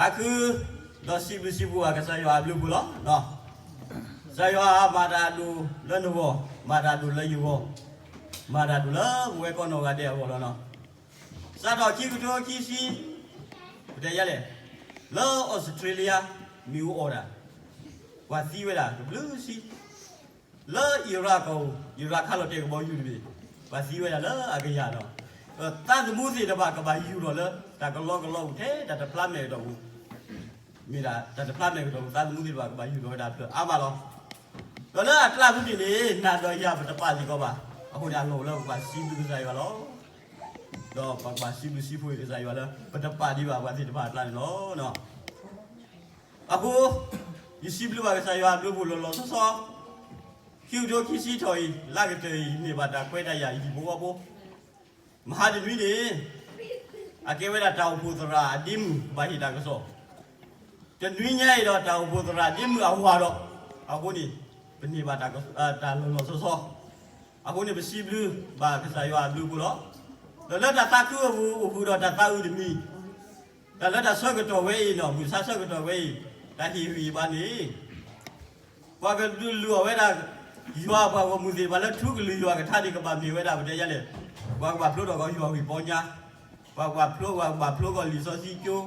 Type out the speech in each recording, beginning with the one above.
သးခု ဒီးစံးဘျုးစံးဖှိၣ်ဘၣ်ကစၢ်ယွၤအဘျုးအဖှိၣ်လီၤ. ကစၢ်ယွၤမၤတၢ်အဒိၣ်လၢနဂီၢ်, မၤတၢ်အဒိၣ်လၢယဂီၢ်, မၤတၢ်အဒိၣ်လၢပဝဲကိးနီၢ်ဂၤဒဲးအဂီၢ်လီၤ. စးထီၣ်ခံကထိခံဆံ, ပတဲယါလဲၣ်, လၢအီစထြ့လယါ မ့ၣ်အူအီၣ်တၢ်, ပှၤသံဝဲဒၣ်တဘျုးဆံ လၢအံရၣ်ကီၢ်ပူၤ, အံရၣ်ခးလီၤတဲာ်ကဘီယူၤတဘ့ၣ်, ပှၤသံဝဲဒၣ်လၢအကယၤဒီး, သးသမူသ့ၣ်တဖၣ်ကဘၣ်ယူၢ်ထီၣ်လၢ တၢ်ကလီကလီပူၤထဲတၢ်တဖျါမဲာ်ကတီၢ်ပူၤ, မ့ၢ်ဒၣ်တၢ်တဖျါမဲာ်ကတီၢ်ပူၤ သးသမူသ့ၣ်တဖၣ်ကဘၣ်ယူၢ်ထီၣ်ဝဲဒၣ်ဖျၢၣ်အါမးလီၤ. ဒီးလၢအကျါဖဲန့ၣ်န့ၣ် နၤဒီးယၤပတပာ်စ့ၢ်ကီးဘၣ်. အဃိန့ၣ် အလီၢ်အိၣ်လၢပကဘၣ်စံးဘျုးကစၢ်ယွၤလီၤ. ဒီးပကဘၣ်စံးဘျုးစံးဖှိၣ်ကစၢ်ယွၤလၢ ပတပာ်ဒံးဘၣ်ပှၤသ့ၣ်တဖၣ်အကျါန့ၣ်လီၤ. အဃိ ယစံးဘျုးဘၣ်ကစၢ်ယွၤအဘျုးအဖှိၣ်လီၤလီၤဆီဆီ, ခံကထိခံဆံထီၣ်အံၤ လၢကတၢၢ်အံၤ ယန့ၢ်ဘၣ်တၢ်ခွဲးတၢ်ယာ် ယဟံၣ်ဖိဃီဖိ, မဟါတနွံန့ၣ် အကဲဝဲဒၣ်တၢ်အိၣ်ဖှိၣ်သရၣ်အဒ့မုၣ်ဘၣ်ဟ့ၣ်တၢ်ကစီၣ်, တနွံညါအံၤဒီးတၢ်အိၣ်ဖှိၣ်သရၣ်အဒ့မုၣ်အဝၤဒီး, အဃိန့ၣ် ပန့ၢ်ဘၣ်တၢ်လီၤလီၤဆီဆီ, အဃိန့ၣ် ပစံးဘျုးဘၣ်ကစၢ်ယွၤအဘျုးအဖှိၣ်လီၤ. ဒီးလၢတၢ်သးခုအပူၤ အိၣ်ဃုာ်ဒီးတၢ်သးအုးတမံၤ, တၢ်လၢတၢ်ဆၢကတီၢ်ဝဲအံၤနီၤ, မုၢ်ဆါဆၢကတီၢ်ဝဲအံၤ, တၢ်ဟ့ၣ်ဂံၢ်ဟ့ၣ်ဘါန့ၣ် ပှၤကဒုးလုၢ်အီၣ်ဝဲဒၣ် ယွၤအပှၤဂီၢ်မုၢ်သ့ၣ်တဖၣ်လၢထူကလုၢ်ယွၤကထါန့ၣ် ကဘၣ်မ့ၢ်ဝဲဒၣ် ပတဲယါလဲၣ်, ပှၤကဘၣ်ဖျိထီၣ်ကီးယွၤဂံၢ်ပီညါ, ပှၤကဘၣ်ဖျိ ပှၤကဘၣ်ဖျိကီးလံာ်စီဆှံ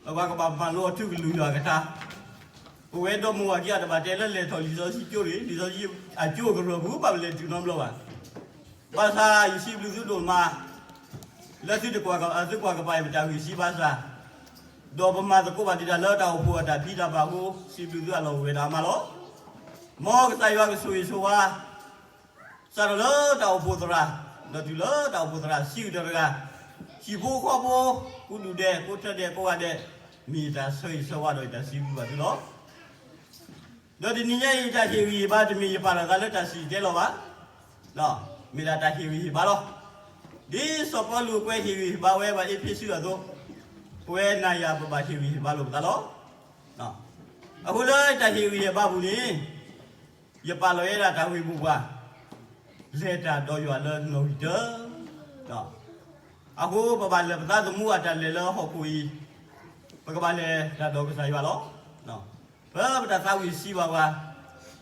ကၠိ, ပှၤကဘၣ်မၤလိအီၤထူကလုၢ်ယွၤကထါ. ပဝဲဒီမါဝၤခံဂၤတဘၣ်တဲလၢလဲၤထီၣ်လံာ်စီဆှံကၠိန့ၣ်, လံာ်စီဆှံအကၠိကရၢၢ်ပူၤ ဘၣ်ပလဲၤတုၤနီတဘျီဘၣ်. ဘၣ်ဆၣ် ယစံးဘျုးသုဒိၣ်မး လၢသုတကွၢ်ကပၤအံၤ ပတၢ်ဂံၢ်စၢ်ဘါစၢ်, ဒီးပမၤသကိးဘၣ်ဒံးတၢ်လၢတၢ်အိၣ်ဖှိၣ်အတၢ်ဖံးတၢ်မၤအဃိ စံးဘျုးသုအလီၢ်အိၣ်ဝဲဒၣ်အါမးလီၤ. မ်ကစၢ်ယွၤကဆိၣ်ဂ့ၤဆိၣ်ဝါ စးထီၣ်လၢတၢ်အိၣ်ဖှိၣ်သရၣ်, ဒီးတုၤလၢတၢ်အိၣ်ဖှိၣ်သရၣ်ဆံးကတၢၢ်တဂၤ, ဟံၣ်ဖိဃီဖိ, ကိးဒူၣ်ဒဲး, ကိးထၢဒဲး, ကိးဂၤဒဲး, မ့ၢ်ယတၢ်ဆၢဂ့ၤဆၢဝါဒီးယတၢ်စံးဘျုးဘၣ်သုလီၤ. ဒီးတနံၤညါအံၤ တၢ်ဟ့ၣ်ဂံၢ်ဟ့ၣ်ဘါတမ့ၢ်ယပာ်လီၤသးလၢတၢ်စံၣ်တဲၤတဲလီၤဘၣ်, မ့ၢ်ဒၣ်တၢ်ဟ့ၣ်ဂံၢ်ဟ့ၣ်ဘါလီၤ. ဒ်စီၤပီလူးကွဲးဟ့ၣ်ဂံၢ်ဟ့ၣ်ဘါဝဲပှၤအ့းဖ့းစူးအသိး, ပဝဲနၤယၤပဘၣ်ဟ့ၣ်ဂံၢ်ဟ့ၣ်ဘါလိာ်ပသးလီၤ. အဃိလၢတၢ်ဟ့ၣ်ဂံၢ်ဟ့ၣ်ဘါပူၤန့ၣ် ယပာ်လီၤဝဲဒၣ်တၢ်ဂ့ၢ်မိၢ်ပှၢ်, လဲၤတၢ်ဒီးယွၤလၢနီၣ်ဂံၢ်တၢ, အဃိပဘၣ်လဲၤပသးသမူအတၢ်လဲၤလၢဟီၣ်ခိၣ်အံၤ, ပကဘၣ်လဲၤတၢ်ဒီးကစၢ်ယွၤလီၤ. ပပတၢ်သးဝံၣ်စံးဘၣ်ပှၤ,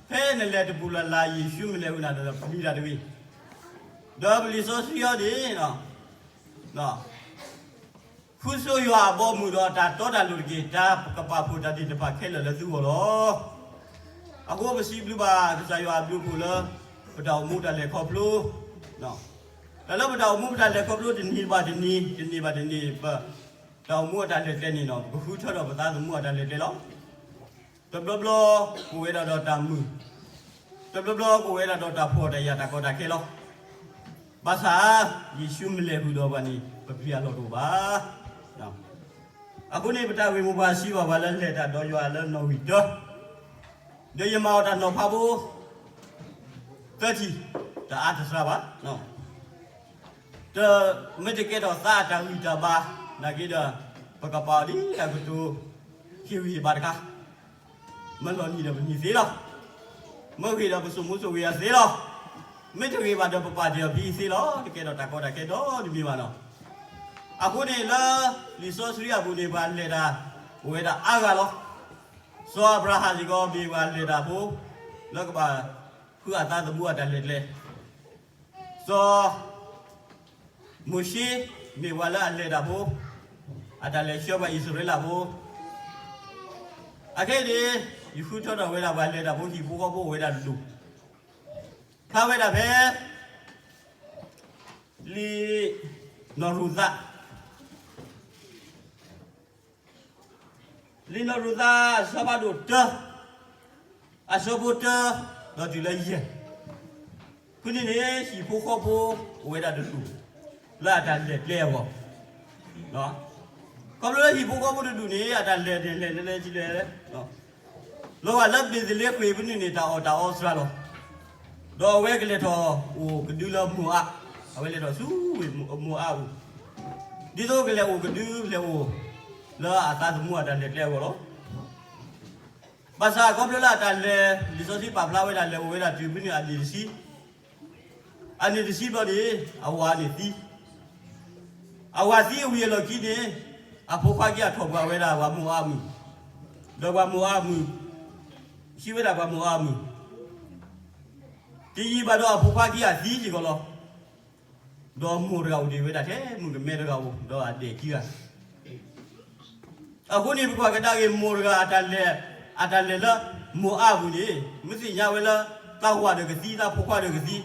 ဖဲနလဲၤတပူၤလၢ်လၢ် ယ့ၣ်ၡူးမ့ၢ်လဲၤဃုာ်နၤဒီးပျံၤတၢ်တဂ့ၤ. ဒီးပလံာ်စီဆှံအံၤန့ၣ် ဃုဆိယွၤအဘီအမုၢ်ဒီးတၢ်တီတၢ်လိၤတက့ၢ်. တၢ်ကပာ်ဖှိၣ်တၢ်သ့ၣ်တဖၣ်ခဲလၢာ်လၢသုဂီၢ်လီၤ. အဃိပစံးဘျုးဘၣ်ကစၢ်ယွၤအဘျုးအဖှိၣ်လၢ ပတၢ်အိၣ်မူတၢ်လဲၤခီဖျိ, တၢ်လၢပတၢ်အိၣ်မူပတၢ်လဲၤခီဖျိတနံၤဘၣ်တနံၤ, တနံၤဘၣ်တနံၤ ပတၢ်အိၣ်မူအတၢ်လဲၤကျဲန့ၣ်ဒီး ပကဃုထၢထီၣ်ပသးသမူအတၢ်လဲၤကျဲလီၤ. တဘျီဘျီကအိၣ်ဝဲဒၣ်ဒီးတၢ်မုာ်, တဘျီဘျီကအိၣ်ဝဲဒၣ်ဒီးတၢ်ဖှီၣ်တၢ်ယာ်တၢ်ကီတၢ်ခဲလီၤ. ဘၣ်ဆၣ် ယ့ၣ်ၡူးမ့ၢ်လဲၤဃုာ်ဒီးပှၤန့ၣ် ပပျံၤအလီၢ်တအိၣ်ဘၣ်. အဃိန့ၣ် ပတၢ်ဂ့ၢ်မိၢ်ပှၢ်စံးဘၣ်ပှၤလၢလဲၤတၢ်ဒီးယွၤလၢနီၣ်ဂံၢ်တၢ, ဒီးယမၤအီၤတၢ်နီၤဖးဖိ သၢထံၣ်, တအါတစှၤဘၣ်. တမ့ၢ်တကဲထီၣ်သးအတၢ်ဂံၢ်တၢ်ဘါ, နာ်က့ဒီး ပကပာ်အီၤဒ်တၢ်ကတိၤ ဟ့ၣ်ဂံၢ်ဟ့ၣ်ဘါတခါ, မ့ၢ်လီၤနံၤဒီးပနံၤသ့လီၤ. မ့ၢ်ဂ့ၤဒီးပစိာ်မူစိာ်ဂ့ၤအသ့လီၤ. မ့ၢ်တဂ့ၤဘၣ်ဒီးပပာ်တ့ၢ်အီၤဖဲအံၤသ့လီၤ. တကဲထီၣ်တၢ်ကီတၢ်ခဲဒီတမံၤဘၣ်နီၤ. အဃိန့ၣ်လၢ လံာ်စီဆှံအပူၤန့ၣ် ပှၤလဲၤတၢ်အိၣ်ဝဲဒၣ်အါဂၤလီၤ. စီၤအၤဘြၤဟၣ်စ့ၢ်ကီးမ့ၢ်ပှၤလဲၤတၢ်ဖိ လၢကဘၣ်ဃုအသးသမူအတၢ်လဲၤကျဲ, စီၤမိၤၡ့ မ့ၢ်ပှၤလၢအလဲၤတၢ်ဖိ, အတၢ်လဲၤဆှၢပှၤအံၣ်စရ့လးဖိ, အခဲအံၤန့ၣ် ယဃုထၢထီၣ်ဝဲဒၣ်ပှၤလဲၤတၢ်ဖိ ဟံၣ်ဖိဃီဖိအိၣ်ဝဲဒၣ်တဒူၣ်, ဖျါဝဲဒၣ်ဖဲ လံာ်နီၢ်ရူၤသး လံာ်နီၢ်ရူၤသး အဆၢဖးဒိၣ်တၢ, အဆၢဖိတၢ ဒီးတုၤလၢယဲၢ်, ဖဲန့ၣ်န့ၣ် ဟံၣ်ဖိဃီဖိအိၣ်ဝဲဒၣ်တဒူၣ် လၢအတၢ်လဲၤကျဲအဂီၢ်, ခီဖျိလၢဟံၣ်ဖိဃီဖိတဒူၣ်န့ၣ် အတၢ်လဲၤန့ၣ်လဲၤလဲၤလဲၤလဲၤလဲၤ လီၤဂာ်လၢဘ့းသလ့ဃ့ၣ်ဖဲန့ၣ်န့ၣ် တၢ်အီၣ်တၢ်အီစှၤလီၤ. ဒီးအဝဲကလဲၤထီၣ်အိၣ်ကဒုလၢမိၤအး, အဝဲလဲၤထီၣ်ဆူဝ့ၢ်မိၤအးအပူၤ, ဒ်သိးကလဲၤအိၣ်ကဒုလဲၤအိၣ် လၢအသးသမူအတၢ်လဲၤကျဲအဂီၢ်လီၤ. ဘၣ်ဆၣ်ခီဖျိလၢအတၢ်လဲၤ လံာ်စီဆှံပာ်ဖျါဝဲဒၣ်လဲၤအိၣ်ဝဲဒၣ်တုၤဖဲန့ၣ်အနံၣ်တဆံ, အနံၣ်တဆံဘျီန့ၣ် အဝၤန့ၣ်သံ အဝၤသံအဝံၤအလီၢ်ခံန့ၣ် အဖိခွါခံဂၤထီၣ်ပှၤဝဲဒၣ်ပှၤမိၤအၤမုၣ်, ဒီးပှၤမိၤအၤမုၣ်, ဟံးဝဲဒၣ်ပှၤမိၤအၤမုၣ်, တယံာ်ဘၣ်ဒီးအဖိခွါခံဂၤသံစ့ၢ်ကီးလီၤ. ဒီးမိၢ်တဂၤအိၣ်တ့ၢ်ဝဲဒၣ်ထဲမုၣ်ကမဲတဂၤဧိၤ ဒီးအဒဲးခံဂၤ အဃိန့ၣ် ပကွၢ်ကဒါက့ၤမိၢ်တဂၤအတၢ်လဲၤ, အတၢ်လဲၤလၢ မိၤအၤပူၤန့ၣ် မ့ၢ်သ့ၣ်ညါဝဲလၢ သးဝၤဒီးကသံ သးဖိခွါဒီးကသံ,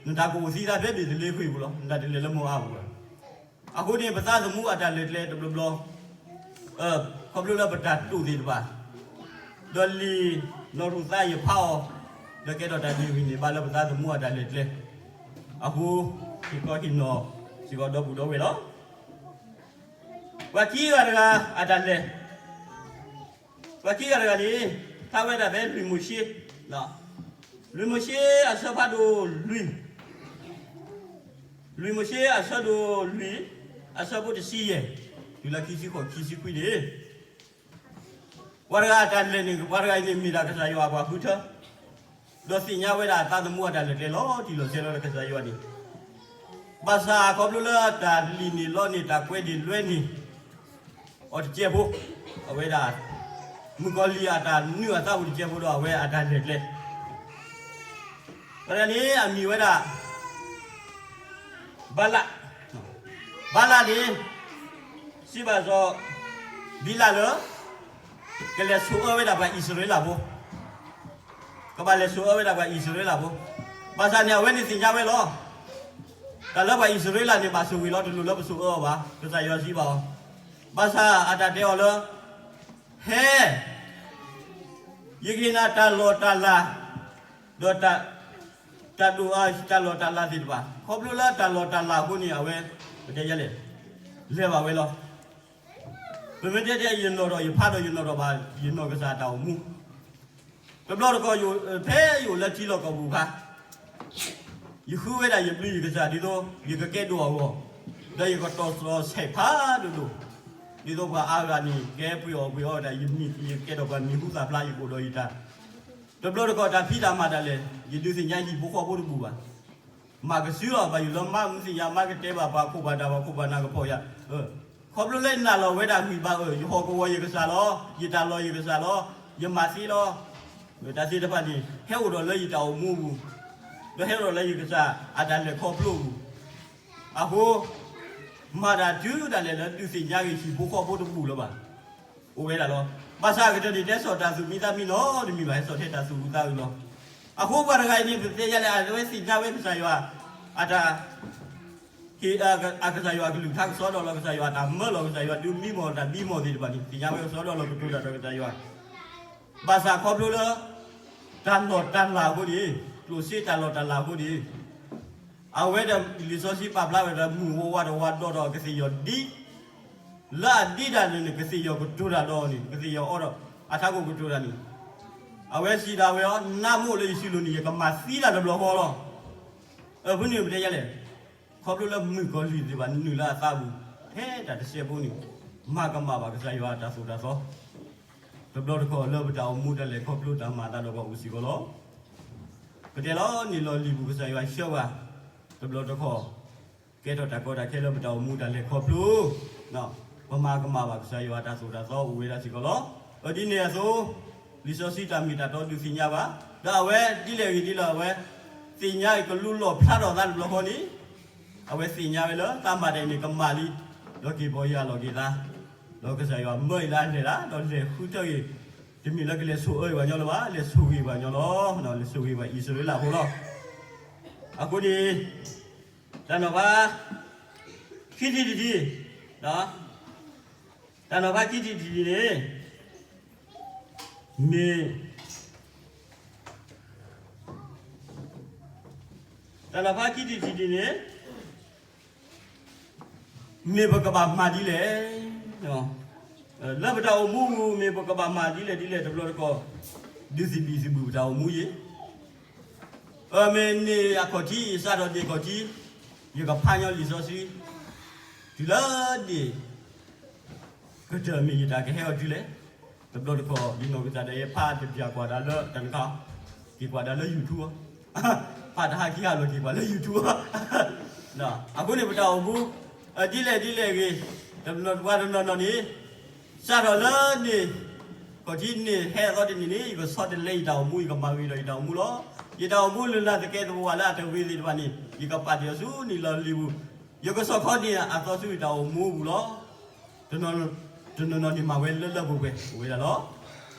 နတၢ်ကအိၣ်သံသးဖဲဘ့ၣ်သလ့ဃ့ၢ်ပူၤလီၤ. နတၢ်တလဲၤလၢမိၤအၤပူၤဘၣ်. အဃိန့ၣ် ပသးသမူအတၢ်လဲၤကျဲတဘျီဘျီ ခီဖျိလၢပတၢ်တိာ်သ့ၣ်တဖၣ် ဒီးလံာ်နီၣ်ထီၣ်သးယဖးအီၤ, ဒီးကဲထီၣ်တၢ်န့ၣ်ဂံၢ်န့ၢ်ဘၣ်လၢပသးသမူအတၢ်လဲၤကျဲ, အဃိ ဟ့ၣ်ခီဟ့ၣ်နီၤစ့ၢ်ကီးဒီပုၢ်ဒီဝဲၢ်လီၤ. ပှၤခံဂၤတဂၤအတၢ်လဲၤ, ပှၤခံဂၤတဂၤန့ၣ် ထါဝဲဒၣ်ဖဲလွံၢ်မိၤၡ့, လွံၢ်မိၤၡ့အဆၢဖးဒိၣ်လွံၢ်, လွံၢ်မိၤၡ့အဆၢဒိၣ်လွံၢ်, အဆၢဖိတဆံယဲၢ် တုၤလၢခံဆံဃိးခံဆံခွံန့ၣ် ပှၤတဂၤအတၢ်လဲၤန့ၣ် ပှၤတဂၤအံၤန့ၣ်မ့ၢ်ဒၣ်ကစၢ်ယွၤအပှၤဃုထၢ, ဒီးသ့ၣ်ညါဝဲဒၣ်အသးသမူအတၢ်လဲၤကျဲလီၤတံၢ်လီၤဆဲးလီၤလၢကစၢ်ယွၤန့ၣ်, ဘၣ်ဆၣ်ခီဖျိလၢတၢ်လံၣ်န့ၢ်လီန့ၢ် တၢ်ကွဲန့ၢ်လွဲန့ၢ် အီၤတကဲဖိ, အဝဲဒၣ် မုၣ်ကီၤလံၢ်အတၢ်နုာ်အသးပူၤတကဲဖိဒီးအဝဲအတၢ်လဲၤကျဲ, ဝဲဒၣ်န့ၣ်အမံၤဝဲဒၣ် ဘၤလး, ဘၤလးန့ၣ် စံးဘၣ်စီၤဘံလးလၢ ကလဲၤဆိၣ်အၢဝဲဒၣ်ပှၤအံၣ်စရ့လးဖိ, ကဘၣ်လဲၤဆိၣ်အၢဝဲဒၣ်ပှၤအံၣ်စရ့လးဖိ, ဘၣ်ဆၣ်န့ၣ် အဝဲန့ၣ်သ့ၣ်ညါဝဲလီၤ. တၢ်လၢပှၤအံၣ်စရ့လးန့ၣ် ဘၣ်ဆိၣ်ဂ့ၤလီၤ တလိၣ်လၢပဆိၣ်အၢအီၤဘၣ်, ကစၢ်ယွၤစံးဘၣ်အီၤ, ဘၣ်ဆၣ်အတၢ်တဲအီၤလၢ ဟဲ ယကဟ့ၣ်နၤတၢ်လီၢ်တၢ်လၤ, ဒီး တၢ်ဒိၣ်အတၢ်လီၢ်တၢ်လၤသ့ၣ်တဖၣ်, ခီဖျိလၢတၢ်လီၢ်တၢ်လၤအဃိန့ၣ် အဝဲ ပတဲယဲလဲၣ် လဲၤဘၣ်ဝဲလီၤ. ပမ့ၢ်တဲတဲ ယနီၣ်ထီၣ်ယဖးဒီးယနီၣ်ထီၣ်ဘၣ် ယနီၢ်ကစၢ်တၢ်အိၣ်မူ, တဘျီတခီၣ် ဖဲယအိၣ်လၢထံလီၢ်ကီၢ်ပူၤအခါ ယဃုဝဲဒၣ်ယဘျုးယကစၢ်ဒ်သိး ယကကဲဒိၣ်အဂီၢ်, ဒီးယကတီၢ်သီဆဲးဖးဒိၣ်ဒိၣ်, ဒ်သိးပှၤအါဂၤန့ၣ် ကဲပှ့ၤအီၣ်ပှ့ၤအီဒၣ် ယမံၤယကဲထီၣ်ပှၤမံၤဟူသၣ်ဖျါ ယကအိၣ်ဒီးယတၢ်, တဘျီတခီၣ်တၢ်ဖံးတၢ်မၤဒၣ်လဲာ် ယဒုးသ့ၣ်ညါဟံၣ်ဖိဃီဖိတဘူၣ်ဘၣ်. မၤကစုလီၤ ဘၣ်ယိၣ်လၢမါမုၢ်သ့ၣ်ညါ မါကတဲဘၣ်ပှၤခိၣ်ပှၤနၢ် ပှၤခိၣ်ပှၤနၢ်ကဖီၣ်ယၤ, ခီဖျိလၢယနာ်လီၤဝဲဒၣ်ဂံၢ်ဘါအၢ ယဟီၣ်ကဝီၤယကစၢ်လီၤ, ယတၢ်လီၢ်ယကစၢ်လီၤ, ယမၤသ့လီၤ. တၢ်သ့ၣ်တဖၣ်န့ၣ် ဟဲအိၣ်ဒီးလၢယတၢ်အိၣ်မူအပူၤ, ဒီးဟဲအိၣ်ဒီးလၢယတၢ်လဲၤခီဖျိအပူၤ, အဃိ မၤတၢ်တုၤဒၣ်လဲာ်လၢဒုးသ့ၣ်ညါက့ၤဟံၣ်ဖိဃီဖိတဘူၣ်လၢၤဘၣ်. အိၣ်ဝဲဒၣ်လီၤ. ဘၣ်ဆၣ်ကတၢၢ်န့ၣ် တဲဆီၣ်တၢ်သူၣ်မံသးမံနီတမံၤဘၣ် ဟဲဆီၣ်ထဲတၢ်သူၣ်အုးသးအုးလီၤ. အဃိပှၤတဂၤအံၤန့ၣ် ပတဲယဲလဲၣ် အဝဲသ့ၣ်ညါဝဲကစၢ်ယွၤ အတၢ် ဟ့ၣ် အကစၢ်ယွၤအကလုၢ်ကထါကစီဒီလီၤ ကစၢ်ယွၤအတၢ်မၢလီၤ ကစၢ်ယွၤဒုးမံမီၢ်တၢ်ဘံမီၢ်သ့ၣ်တဖၣ်န့ၣ် သ့ၣ်ညါဝဲကစီဒီလီၤကတိၤတၢ်ဒီးကစၢ်ယွၤ, ဘၣ်ဆၣ်ခီဖျိလၢ တၢ်လီၢ်တၢ်လၤအဃိန့ၣ် ကျိၣ်စ့တၢ်လီၢ်တၢ်လၤအဃိန့ၣ် အဝဲဒၣ်လံာ်စီဆှံပာ်ဖျါဝဲဒၣ် မုၢ်ဝါဝါဒီးဝါဒီဒီးကသ့ၣ်ယီၤဒ် လၢအဒ်တၢ်န့ၣ်န့ၣ် ကသ့ၣ်ယီၤကတိၤတၢ်ဒီးန့ၣ် ကသ့ၣ်ယီၤအီဒီး အထးခိၣ်ကတိၤတၢ်န့ၣ် အဝဲစံးဒၣ်ဝဲအီၤ နးမိၢ်လၢယစုလိၤန့ၣ် ယကမၤသံတၢ်တဘျီဃီလီၤ. အဖုန့ၣ်ပတဲယဲလဲၣ် ခီဖျိလၢမုၣ်ကီၤလံၢ်သ့ၣ်တဖၣ်နုာ်လၢအသးပူၤ ဖဲတၢ်တစဲးဖိန့ၣ် မၤကမၣ်ဘၣ်ကစၢ်ယွၤအတၢ်သိၣ်တၢ်သီ တဘျီတခီၣ်လၢပတၢ်အိၣ်မူတၢ်လဲၤခီဖျိတၢ်မၤအသးဒီးပှၤအိၣ်စ့ၢ်ကီးလီၤ. ပတဲလီၤန့ၣ်လီၤလံာ်ပူၤကစၢ်ယွၤဆှၢပှၤ တဘျီတခီၣ် ကဲထီၣ်တၢ်ကီတၢ်ခဲလၢပတၢ်အိၣ်မူတၢ်လဲၤခီဖျိ ပမၤကမၣ်ဘၣ်ကစၢ်ယွၤအတၢ်သိၣ်တၢ်သီအိၣ်ဝဲဒၣ်စ့ၢ်ကီးလီၤ. အဒ်န့ၣ်အသိး လံာ်စီဆှံတၢ်မ့ၢ်တၢ်တီဒုးသ့ၣ်ညါဘၣ် ဒီးအဝဲဒ်လဲၣ်ဂ့ၤဒ်လဲၣ်အဝဲ သ့ၣ်ညါအံၤကလူလီၣ်ဖျါထီၣ်သးတဘျီဃီန့ၣ် အဝဲသ့ၣ်ညါဝဲလၢတၢ်မၤတၢ်အံၤန့ၣ်ကမၣ်လံ ဒီးက့ၤပီၢ်ယၢ်လီၤက့ၤသး ဒီးကစၢ်ယွၤမၢအံၤလၢအလဲၤလၢ ဒီးလဲၤဃုထၢဂ့ၤ တမ့ၢ်လၢကလဲၤဆိၣ်အၢဂ့ၤပှၤညီလၢၤဘၣ် လဲၤဆိၣ်ဂ့ၤပှၤညီလီၤ လဲၤဆိၣ်ဂ့ၤပှၤအံၣ်စရ့လးဖိလီၤ. အဃိန့ၣ် တၢ်နီၤဖး ခံထံၣ်တထံၣ် တၢ်နီၤဖးခံထံၣ်တထံၣ်န့ၣ် မ့ၢ် တၢ်နီၤဖးခံထံၣ်တထံၣ်န့ၣ် မ့ၢ်ပကဘၣ်မၤဒ်လဲၣ်, လၢပတၢ်အိၣ်မူပူၤ မ့ၢ်ပကဘၣ်မၤဒ်လဲၣ်ဒ်လဲၣ်တဘျီတခီၣ် ဒုးသဘံၣ်သဘုၣ်ပတၢ်အိၣ်မူယံၤ, မ့ၢ်န့ၢ်အခီၣ်ထံး စးထီၣ်န့ၢ်အခီၣ်ထံး ယကဖးညီလံာ်စီဆှံ တုၤလၢဒ့ၣ် ကတၢၢ်မ့ၢ်ယတၢ်ကဟဲအီၤတုၤလဲၣ်, တဘျီတခီၣ် ယနီၢ်ကစၢ်ဒၣ်ယဲဖးတပျၢ်ကွၢ်တၢ်လၢတၢ်တခါ, က့ၤကွၢ်တၢ်လၢ YouTube, ဖးတဟါခံဟါလီၤက့ၤကွၢ်လၢ YouTube, အဃိန့ၣ် ပတၢ်အိၣ်မူ ဒ်လဲၣ်ဒ်လဲၣ်ဂ့ၤ, တဘျီတဝါတနီၤနီၤန့ၣ် စးထီၣ်လၢန့ၣ် ခီၣ်ထံးန့ၣ်ဟဲအသီတနံၤန့ၣ် ယကဆီတလဲယတၢ်အိၣ်မူ ယကမၤဂ့ၤဒီးယတၢ်အိၣ်မူလီၤ. ယတၢ်အိၣ်မူလၢနၤသကဲးသဝးလၢအတဂ့ၤသ့ၣ်တဖၣ်န့ၣ် ယကပာ်တ့ၢ်အီၤဆူနံၣ်လီၤလံၤပူၤ, ယကဆီၣ်ခီန့ၢ်အသီဆူယတၢ်အိၣ်မူပူၤလီၤ. တနီၤနီၤန့ၣ်မၤဝဲလၢလၢပှဲၤပှဲၤအိၣ်ဝဲဒၣ်လီၤ.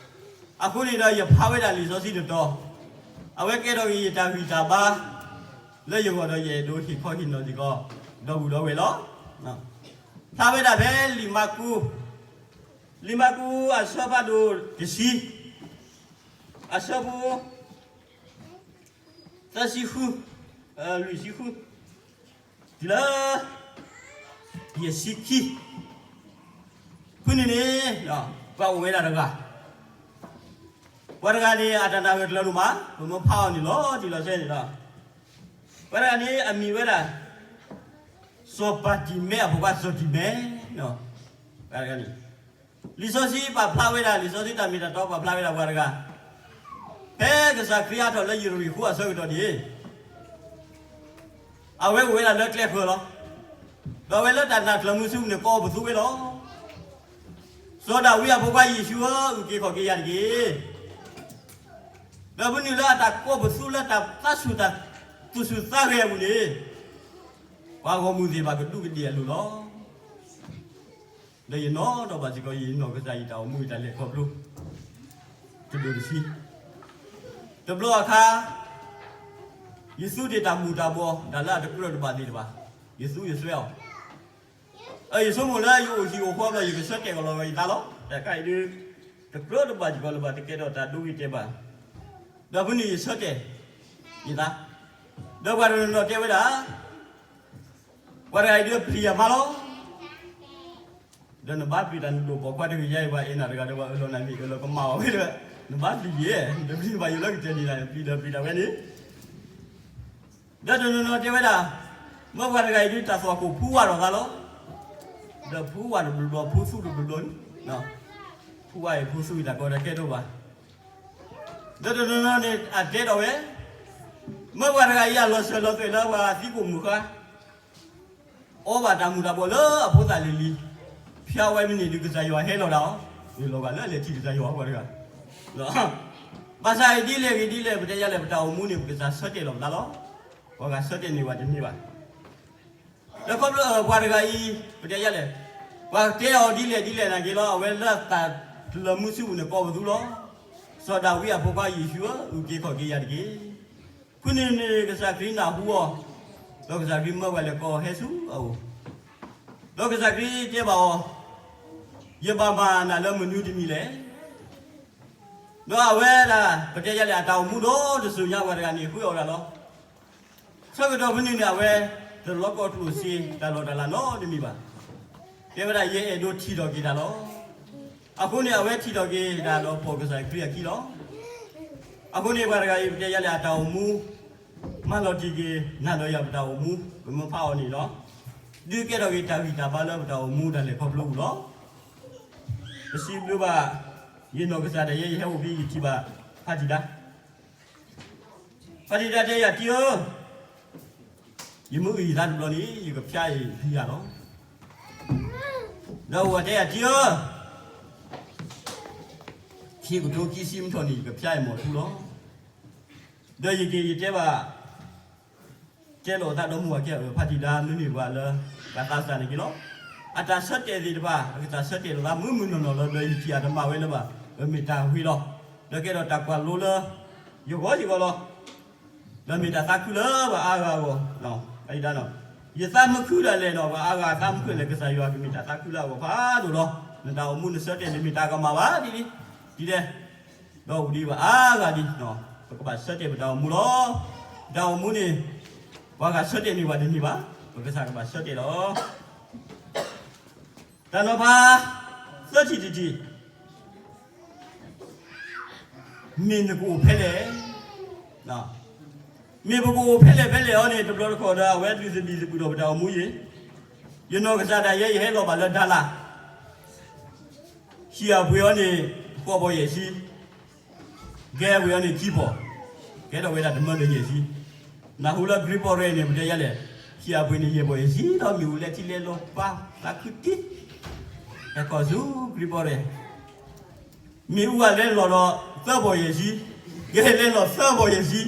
အဃိန့ၣ်ဒီးယဖးဝဲဒၣ်လံာ်စီဆှံတတီၤ, အဝဲကဲထီၣ်က့ၤယတၢ်ဂံၢ်တၢ်ဘါ လၢယဂီၢ်ဒီးယအဲၣ်ဒိးဟ့ၣ်ခီဟ့ၣ်နီၤစ့ၢ်ကီး ဒီပုၢ်ဒီဝဲၢ်လီၤ. ဖးဝဲဒၣ်ဖဲလံာ်မၢ်ကူး, လံာ်မၢ်ကူးအဆၢဖးဒိၣ်တဆံ, အဆၢဖိ သၢဆံဃု, လွံၢ်ဆံဃု, တုၤလၢ ယဲၢ်ဆံခံ, ဖုန့ၣ်န့ၣ် ပှၤအိၣ်ဝဲဒၣ်တဂၤ, ပှၤတဂၤန့ၣ်အတၢ်နာ်ဂ့ၤတလၢလိာ်မး, ပမ့ၢ်ဖးအီၤန့ၣ်လီၤတံၢ်လီၤဆဲးန့ၣ်လီၤ. ပှၤတဂၤန့ၣ်အမံၤဝဲဒၣ် စီၤပၤတံၤမဲအဖိခွါစီၤတံၤမဲ, ပှၤတဂၤန့ၣ် လံာ်စီဆှံပာ်ဖျါဝဲဒၣ်, လံာ်စီဆှံတၢ်မ့ၢ်တၢ်တီပာ်ဖျါဝဲဒၣ်ပှၤတဂၤ, ဖဲကစၢ်ခရံာ်ဟးထီၣ်လၢယရံၣ်ဃိအဆၢကတီၢ်န့ၣ် အဝဲအိၣ်ဝဲဒၣ်လၢကျဲဃၢၤလီၤ. ဒီးအဝဲလၢတၢ်နၢ်ကျၢၤမုဆူန့ၣ် ကိးပသူဝဲလီၤ. စီၤဒၤဝံးအဖိခွါယ့ၣ်ၡူးဧၢ, အုၣ်က့ၤခီၣ်က့ၤယၤတက့ၢ်. ဒီးဖဲန့ၣ်လၢအတၢ်ကိးပသူလၢတၢ်သးဆူၣ်တၢ်သူၣ်ဆူၣ်သးဂဲၤအပူၤန့ၣ်, ပှၤဂီၢ်မုၢ်သ့ၣ်တဖၣ်ကဒူးကဒ့ၣ်အလိၤလီၤ. ဒီးယနီၣ်ဒီးဘၣ်စ့ၢ်ကီး ယနီၢ်ကစၢ်ယတၢ်အိၣ်မူ ယတၢ်လဲၤခီဖျိ တဒိၣ်တဆံ, တဘျီအခါ ယသူတ့ၢ်တၢ်မူၤတၢ်ဘှီး တၢ်လၢအတကြၢးတဘၣ်သ့ၣ်တဖၣ်, ယသူယစွဲအီၤ. ယဆိကမိၣ်လၢယအိၣ်ဟံၣ်အိၣ်ဃီဘျီ ယကဆၢတဲာ်ကလီၤယသးလီၤ. တၢ်ခါအံၤဒုး တကြၢးတဘၣ်စ့ၢ်ကီးလၢၤဘၣ်, တကဲထီၣ်တၢ်ဒိဂ့ၤတဲာ်ဘၣ်. ဒီးဖဲန့ၣ်ယဆၢတဲာ်ယသး, ဒီးပှၤတနီၤနီၤတဲဝဲဒၣ် ပှၤတဂၤအံၤဒုးပျံၤယၤမးလီၤ. ဒီးနဘၣ်ပျံၤတၢ်နဒိၣ်ပိာ်ခွါတဂ့ၤ, ယဲအံၤပှၤအဲၣ်နၤတဂၤဒီး ပှၤအၢၣ်လီၤနၤမ့ၢ်အၢၣ်လီၤကမၣ်အီၤဝဲဒီး နဘၣ်ပျံၤယဲ, နတပျံၤဘၣ်ယိၣ်လၢကတၢၢ်န့ၣ် ပျံၤဒီးပျံၤတၢ်ဝဲန့ၣ်. ဒီးတနီၤနီၤတဲဝဲဒၣ် မ့ၢ်ပှၤတဂၤအံၤဒုးတၢ်သွၣ်ခိၣ်ဖူဝါထီၣ်သးလီၤ. ဒီးဖူဝါတဘျီဘျီ ဖူသူတဘျီဘျီန့ၣ်, ဖူဝါအံၤဖူသူအံၤတၢ်ကီတၢ်ခဲတအိၣ်ဘၣ်. ဒီးတနီၤနီၤန့ၣ် အတဲထီၣ်ဝဲ, မ့ၢ်ပှၤတဂၤအံၤအလီၤစၢၤလီၤသွဲၣ်လၢပှၤသံကိၣ်မုၣ်ဃါ အီဘၣ်တၢ်မူၤတၢ်ဘှီးလၢအဖိသၣ်လံၤလံၤ, ဖၠါဝဲမ့ၢ်န့ၢ်ဒုးကစၢ်ယွၤဟဲလီၤဒၣ်အီၤ, လီၤဂာ်လၢအလဲၤထံၣ်ကစၢ်ယွၤပှၤတဂၤ. ဘၣ်ဆၣ်အံၤဒ်လဲၣ်ဂ့ၤဒ်လဲၣ် ပတဲယၤလဲၣ် ပတၢ်အိၣ်မူန့ၣ် ပကစၢ်ဆၢတဲာ်လီၤပသးလီၤ. ပှၤဂၤဆၢတဲာ်န့ၢ်ပှၤတန့ၢ်ဘၣ်. ဒီးခီဖျိပှၤတဂၤအံၤ ပတဲယၤလဲၣ်, ပှၤတဲအီၤဒ်လဲၣ်ဒ်လဲၣ်နာ်က့ၤလီၤ, အဝဲလၢတၢ်ကျၢၤမုဆူပူၤန့ၣ် ကိးပသူလီၤ. စီၤဒၤဝံးအဖိခွါယ့ၣ်ၡူးဧၢ, အုၣ်က့ၤခီၣ်က့ၤယၤတက့ၢ်. ဖဲန့ၣ်န့ၣ် ကစၢ်ခရံာ်နၢ်ဟူအီၤ, ဒီးကစၢ်ခရံာ်မၢပှၤလဲၤကိးအီၤဟဲဆူအအိၣ်, ဒီးကစၢ်ခရံာ်တဲဘၣ်အီၤ, ယဘၣ်မၤနၤလၢမနုၤတမံၤလဲၣ်. ဒီးအဝဲဒၣ် ပတဲယၤလဲၣ် အတၢ်အိၣ်မူဒီးတစိၤညါပှၤတဂၤန့ၣ် ဃုအီၣ်ဒၣ်လီၤ. ဆၢကတီၢ်ဖဲန့ၣ်န့ၣ် အဝဲ တလီၤကီၢ်ကျိၣ်စ့ တၢ်လီၢ်တၢ်လၤနီတမံၤဘၣ်. တဲဝဲဒၣ် ယအဲၣ်ဒိးထံၣ်ထီၣ်က့ၤတၢ်လီၤ. အဃိန့ၣ် အဝဲထံၣ်ထီၣ်က့ၤတၢ်ဒီးပိာ်ကစၢ်ခရံာ်အခံလီၤ. အဃိန့ၣ် ပှၤတဂၤအံၤ ပတဲယၤလဲၣ် အတၢ်အိၣ်မူ မၤလီၤတံၢ်က့ၤ နၤဒီးယၤပတၢ်အိၣ်မူ ပမ့ၢ်ဖးအီၤန့ၣ်လီၤ. ဒုးကဲထီၣ်က့ၤတၢ်ဂံၢ်တၢ်ဘါလၢပတၢ်အိၣ်မူတၢ်လဲၤခီဖျိပူၤလီၤ. ပစံးဘျုးဘၣ် ယနီၢ်ကစၢ်ဒၣ်ယဲ ယဟဲအိၣ်ဖဲယထံၣ်ဘၣ် ဖါတံၢ်ဒါ ဖါတံၢ်ဒါတဲယၤ တံၢ်ဧၢ, ယမ့ၢ်အုၣ်ယသးတဘျီန့ၣ် ယကဖၠါအံၤဟံးယၤလီၤ. ဒီးအဝဲတဲယၤ တံၢ်ဧၢ, ခံကထိခံဆံမ့ၢ်ထီၣ်န့ၣ် ယကဖၠါအံၤမီၢ်ထူလီၤ. ဒီးယက့ၤယတဲဘၣ် တဲလိာ်အသးဒီမါဝၤခံဂၤအၢ ဖါတံၢ်ဒါမ့မ့ၢ်ပှၤလၢ ပှၤသးစၢ်န့ၣ်က့ၤလီၤ. အတၢ်ဆၢတဲာ်သ့ၣ်တဖၣ် အကစၢ်ဆၢတဲာ်လိာ်သးမုာ်မုာ်နီၢ်နီၢ်လီၤ. ဒီးယထံၣ်အတမၣ်ဝဲလၢၤဘၣ်, မ့ၢ်တၢ်ဂ့ၤလီၤ. ဒီးကဲထီၣ်တၢ်ကွၢ်လိလၢ ယဂီၢ်ယဂီၢ်လီၤ. ဒီးမ့ၢ်တၢ်သးခုလၢပှၤအါဂၤအဂီၢ်, ယသးမုာ်ခုဒၣ်လဲာ်နီၤ, ပှၤအါဂၤသးမုာ်ခုဒၣ်လဲာ် ကစၢ်ယွၤကမ့ၢ်တၢ်သးခုလၢအဂီၢ်ဖးဒိၣ်လီၤ. နတၢ်အိၣ်မူနဆၢတဲာ်န့ၣ်မ့ၢ်တၢ်ကမၣ်ဘၣ်ဒ်န့ၣ်, ဒ်လဲၣ် ဒီးအိၣ်ဒံးပှၤအါဂၤဒ်, ပကဘၣ်ဆၢတဲာ်ပတၢ်အိၣ်မူလီၤ. ပတၢ်အိၣ်မူန့ၣ် ပှၤဂၤဆၢတဲာ်န့ၢ်ပှၤတန့ၢ်ဘၣ်, ပကစၢ်ကဘၣ်ဆၢတဲာ်လီၤ. တၢ်နီၤဖး သၢထံၣ်တထံၣ် မ့ၢ်နကအိၣ်ဖဲလဲၣ်. မ့ၢ်ပကအိၣ်ဖဲလဲၣ်ဖဲလဲၣ်အီၤန့ၣ် တဘျီတခီၣ်ဒီး အဝဲဒုးသဘံၣ်သဘုၣ်ဒီးပတၢ်အိၣ်မူယံၤ, ယနီၢ်ကစၢ်ဒၣ်ယဲ ယဟဲလီၤဘၣ်လၢဒါလၣ်, ဟံၣ်အပှ့ၤအီၤန့ၣ် ဃိးဘီၣ်ယဲၢ်ဆံ, ကဲပှ့ၤအီၤန့ၣ်ခံဘီၣ်, ကဲထီၣ်ဝဲဒၣ်တမၢဒီးယဲၢ်ဆံ. နၢ်ဟူလၢ Great Barrier န့ၣ် ပတဲယၤလဲၣ်, ဟံၣ်အပှ့ၤန့ၣ် ယဲၢ်ဘီၣ်ယဲၢ်ဆံ ဒီးမ့ၣ်အူလဲထံလဲလိၤပၢ်သးခုတံၢ် ဟဲခီဆူ ကရံပီၣ်ရဲၣ်, မ့ၣ်အူအလဲၤလီၤဒီးသၢဘီၣ်ယဲၢ်ဆံ, ယဲၢ်လဲၤလီၤသၢဘီၣ်ယဲၢ်ဆံ,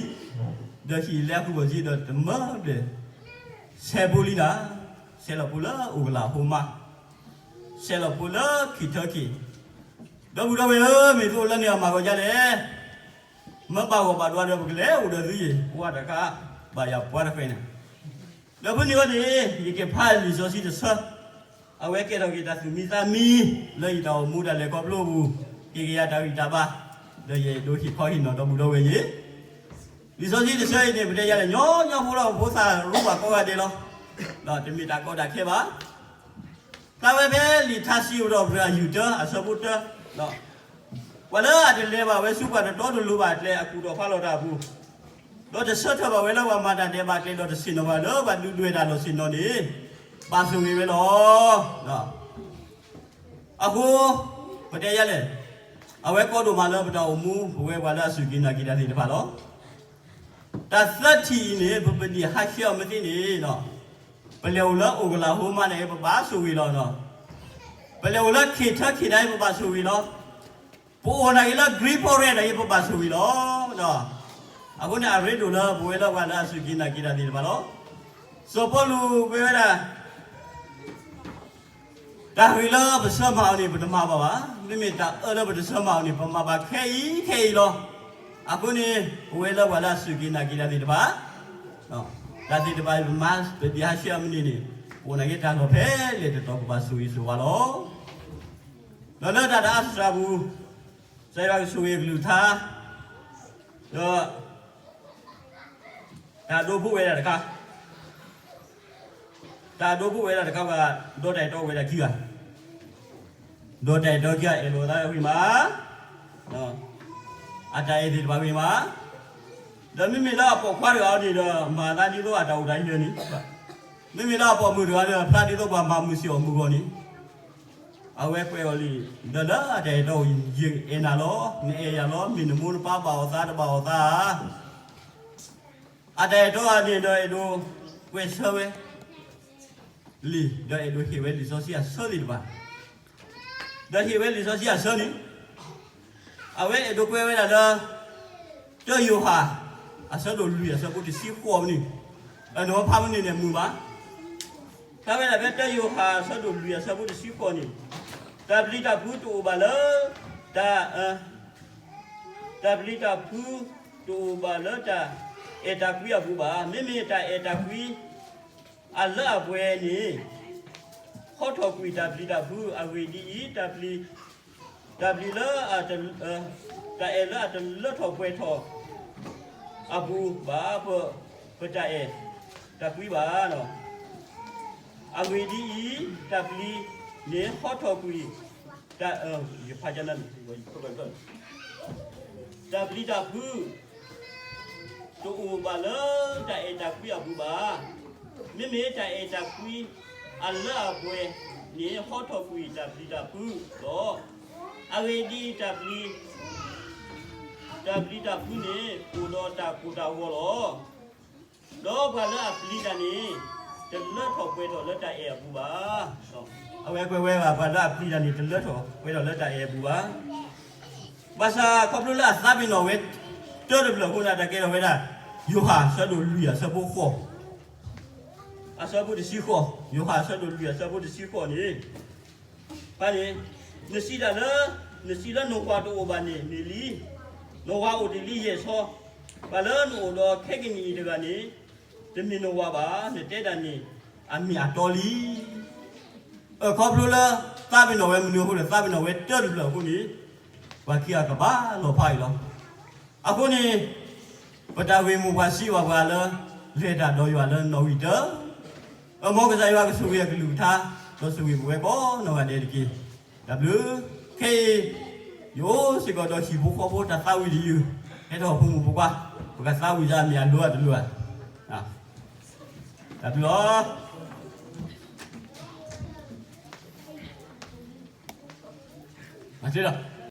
ဒီးဟံၣ်လဲၤအဃုဘီၣ်ဆံဒီးတမၢဘျဲၣ်, ဆဲးဖိလံနၤ, ဆဲးလီၤဖိလၢအိၣ်ကလးဟိမး, ဆဲးလီၤဖိလၢခံထၢက့ၤ, ဒီပုၢ်ဒီဝဲၢ်ဧၢ, မ့ၢ်သိလၢန့ၣ်အမၤဂီၤဒ်လဲၣ်, မ့ၢ်ဘၣ်ဂီၢ်ဘၣ်ဒွါဒီး ပကလဲၤအိၣ်ဒီးသုယ့ၣ် ပှၤတခါ, ဘၣ်ယၤပှၤတဃဲၤန့ၣ်, ဒီးဖဲန့ၣ်အံၤန့ၣ် ယကဖးလံာ်စီဆှံတဆၢ, အဝဲကဲထီၣ်က့ၤတၢ်သူၣ်မံသးမံ လၢယတၢ်အိၣ်မူတၢ်လဲၤခီဖျိအပူၤ, က့ၤက့ၤယၤတၢ်ဂံၢ်တၢ်ဘါ, ဒီးယအဲၣ်ဒိးဟ့ၣ်ခီဟ့ၣ်နီၤဒီပုၢ်ဒီဝဲၢ်ယ့ၣ်, လံာ်စီဆှံတဆၢအံၤန့ၣ် ပတဲယၤလဲၣ် ညီညီဖိလီၤ ဖိသၣ်ရူဘၣ်ကိးဂၤဒဲးလီၤ, ဒီးတမ့ၢ်တၢ်ကီတၢ်ခဲဘၣ် သးဝဲဖဲလံာ်ထါစံးပတြၢၤ အယူၢ်တၢ အဆၢဖိတၢ, ပှၤလၢအတလဲၤဘၣ်ဝဲဆူပှၤတတီတလိၤဘၣ်အကျဲ အကူၣ်ထီၣ်ဖးလီၤတၢ်အပူၤ, ဒီးတဆၢထၢၣ်ဘၣ်ဝဲလၢပှၤမၤတၢ်ဒဲးဘးကျဲ ဒီးတဆ့ၣ်နီၤဘၣ်လၢပှၤဒုးဒွဲၣ်တၢ်လီၢ်ဆ့ၣ်နီၤန့ၣ်, ဘၣ်ဆိၣ်ဂ့ၤဝဲလီၤ. အဃိ, ပတဲယၤလဲၣ်, အဝဲကီဒိၣ်မးလၢပတၢ်အိၣ်မူ ပဝဲပှၤလၢအစူၢ်က့ၤနာ်က့ၤတၢ်သ့ၣ်တဖၣ်လီၤ. တၢ်သၢထံၣ်အံၤန့ၣ် ပပဒံၣ်ဟးဆှဲးအီၤမ့ၢ်သ့န့ၣ်, ပလဲၤအိၣ်လၢအိၣ်ကလးဟိမးန့ၣ် ပဘၣ်ဆိၣ်ဂ့ၤလီၤ. ပလဲၤအိၣ်လၢခံထၢက့ၤန့ၣ် ပဘၣ်ဆိၣ်ဂ့ၤလီၤ. ပအိၣ်နာ်က့ၤလၢ ကရံပီၣ်ရဲၣ်န့ၣ် ပဘၣ်ဆိၣ်ဂ့ၤလီၤ. အဃိန့ၣ် အရ့ဒိၣ်လၢပဝဲလၢပှၤလၢအစူၢ်က့ၤနာ်က့ၤတၢ်သ့ၣ်တဖၣ်လီၤ. စီၤပီလူးကွဲးဝဲဒၣ် တၢ်ဂ့ၤလၢပဆၢမၤအီၤန့ၣ် ပတမၤဘၣ်ဘၣ်. မ့မ့ၢ်တၢ်အၢလၢပတဆၢမၤအီၤန့ၣ် ပမၤဘၣ်ခဲအံၤခဲအံၤလီၤ. အဃိန့ၣ် ပဝဲလၢပှၤလၢအစူၢ်က့ၤနာ်က့ၤတၢ်သ့ၣ်တဖၣ်, တၢ်သ့ၣ်တဖၣ်ပမၤ ပဒံၣ်ဟးဆှဲးအီၤမ့ၢ်န့ၣ်န့ၣ်, ပအိၣ်နာ်က့ၤတၢ်လီၢ်ဖဲလဲၣ်တတီၤ ပဘၣ်ဆိၣ်ဂ့ၤဆိၣ်ဝါလီၤ. ဒီးလၢတၢ်တအါစှၤပူၤ, ကစၢ်ယွၤကဆိၣ်ဂ့ၤအကလုၢ်ကထါ, ဒီး တၢ်ဒိဖိဝဲဒၣ်တခါ, တၢ်ဒိဖိဝဲဒၣ်တခါဘၣ်, ဒီးတၢ်အဲၣ်တီဝဲဒၣ်ခံဂၤ, ဒီးတၢ်အဲၣ်တီခံဂၤ အဲၣ်လိာ်သးဝံၤမး, အတၢ်အဲၣ်သ့ၣ်တဖၣ်ဝံၤမး, ဒီးမ့မ့ၢ်လၢအပိာ်ခွါတဂၤအံၤန့ၣ်ဒီး မၤသးဒ်သိးအတၢ်အိၣ်တၢ်ယၢၤန့ၣ်, မ့မ့ၢ်လၢအပိာ်မုၣ်တဂၤဒီး ဖျါဒ်သိးပှၤမၤမုာ်စ့ၢ်အီၤမုၢ်ဂီၢ်န့ၣ်, အဝဲကွဲးအီၤလံ, ဒီးလၢအတၢ်အဲၣ်တီအံၤ ယအဲၣ်နၤလီၤ, နအဲၣ်ယၤလီၤ, မ့ၢ်နမိၢ်နပၢ်ဘၣ်အီၣ်သးတဘၣ်အီၣ်သးဧါ. အတၢ်အဲၣ်တီအံၤန့ၣ်ဒီး အဲၣ်ဒိးကွဲးဆၢဝဲလံ, ဒီးအဲၣ်ဒိးဟ့ၣ်ဝဲလံာ်စီဆှံအဆၢသ့ၣ်တဖၣ်, ဒီးဟ့ၣ်ဝဲလံာ်စီဆှံအဆၢန့ၣ်, အဝဲအဲၣ်ဒိးကွဲးဝဲဒၣ်လၢ တၢယိၤဟၣ် အဆၢဒိၣ်လွံၢ်အဆၢဖိတဆံဃိးမနုၤ, အနီၢ်ဖးမနုၤန့ၣ်မုာ်ဘၣ်. ဖျါဝဲဒၣ်ဖဲတၢယိၤဟၣ်အဆၢဒိၣ်လွံၢ်အဆၢဖိတဆံဃိးန့ၣ်, တၢ်ပျံၤတၢ်ဖုးတအိၣ်ဘၣ်လၢ တၢ် တၢ်ပျံၤတၢ်ဖုးတအိၣ်ဘၣ်လၢတၢ်အဲၣ်တၢ်ကွံအပူၤဘၣ်. မ့မ့ၢ်တၢ်အဲၣ်တၢ်ကွံအလၢအပှဲၤန့ၣ် ဟီထီၣ်ကွံာ်တၢ်ပျံၤတၢ်ဖုး. အဂ့ၢ်ဒ်အံၤ, တၢ်ပျံၤ တၢ်ပျံၤလၢ တၢ်အဲၣ်လၢအတလၢထီၣ်ပှဲၤထီၣ်အပူၤဘၣ်, ပတၢ်အဲၣ်တၢ်ကွံဘၣ်. အဂ့ၢ်ဒ်အံၤ, တၢ်ပျံၤန့ၣ်ဟီထီၣ်ကွံာ် တၢ် ယဖး တၢ်ပျံၤတၢ်ဖုး တအိၣ်ဘၣ်လၢတၢ်အဲၣ်တၢ်ကွံအပူၤဘၣ်. မ့မ့ၢ်တၢ်အဲၣ်တၢ်ကွံအလၢအပှဲၤန့ၣ် ဟီထီၣ်ကွံာ်တၢ်ပျံၤတၢ်ဖုးလီၤ. အဂ့ၢ်ဒ်အံၤ, တၢ်ပျံၤတၢ်ဖုးန့ၣ် အိၣ်ဒီးတၢ်ကိၢ်တၢ်ဂီၤလီၤ. ဒီးပှၤလၢအပျံၤတၢ်န့ၣ် တလၢထီၣ်ပှဲၤထီၣ်လၢတၢ်အဲၣ်အပူၤဘၣ်. အဝဲကွဲးဝဲဒၣ် ပှၤလၢအပျံၤတၢ်န့ၣ် တလၢထီၣ်ပှဲၤထီၣ်လၢတၢ်အဲၣ်အပူၤဘၣ်. ဘၣ်ဆၣ်ခီဖျိလၢအသးပ့ၤနီၣ်ဝဲ တၢတဖျၢၣ်အဃိန့ၣ် တၢ်ကဲထီၣ်ဝဲဒၣ် ယိၤဟၣ်အဆၢဒိၣ်လွံၢ်အဆၢဖိဃိး, အဆၢဖိတဆံဃိး, ယိၤဟၣ်အဆၢဒိၣ်လွံၢ်အဆၢဖိတဆံဃိးန့ၣ် ဖဲန့ၣ်, နစံးတၢ်လၢ နစံးလၢနဝၤတအိၣ်ဘၣ်န့ၣ်မ့ၢ်လံ. နဝၤအိၣ်တ့ၢ်လံယဲၢ်ဆီ, ပှၤလၢနအိၣ်ဒီးခဲကနံၣ်အံၤတဂၤန့ၣ် တမ့ၢ်နဝၤဘၣ်. နတဲတၢ်န့ၣ် အမ့ၢ်အတီလံ. အခီဖျိလၢ သးပ့ၤနီၣ်ဝဲမနုၤအဃိန့ၣ် သးပ့ၤနီၣ်ဝဲတၢတဖျၢၣ်အဃိန့ၣ် ပှၤခံဂၤကဘၣ်လီၤဖးအံၤလီၤ. အဃိန့ၣ် ပတၢ်ဂ့ၢ်မိၢ်ပှၢ်စံးဘၣ်ပှၤလၢ လဲၤတၢ်ဒီးယွၤလၢနီၣ်ဂံၢ်တၢ, မ်ကစၢ်ယွၤကဆိၣ်ဂ့ၤအကလုၢ်ကထါ ဒီးဆိၣ်ဂ့ၤပဝဲကိးနီၢ်ဂၤဒဲးတက့ၢ်. တၢ်ဘျုး, ခဲအံၤ ယအိၣ်စ့ၢ်ကီးဒီးဟံၣ်ဖိဃီဖိတၢ်သးဝံၣ်တယုၢ်, ဟဲထီၣ်ဖိမုၣ်ဖိခွါ, ပကသးဝံၣ်စ့ၢ်မ့ၢ်အလိၤအတလိၤဧါ. တၢ်ဘျုးလီၤ.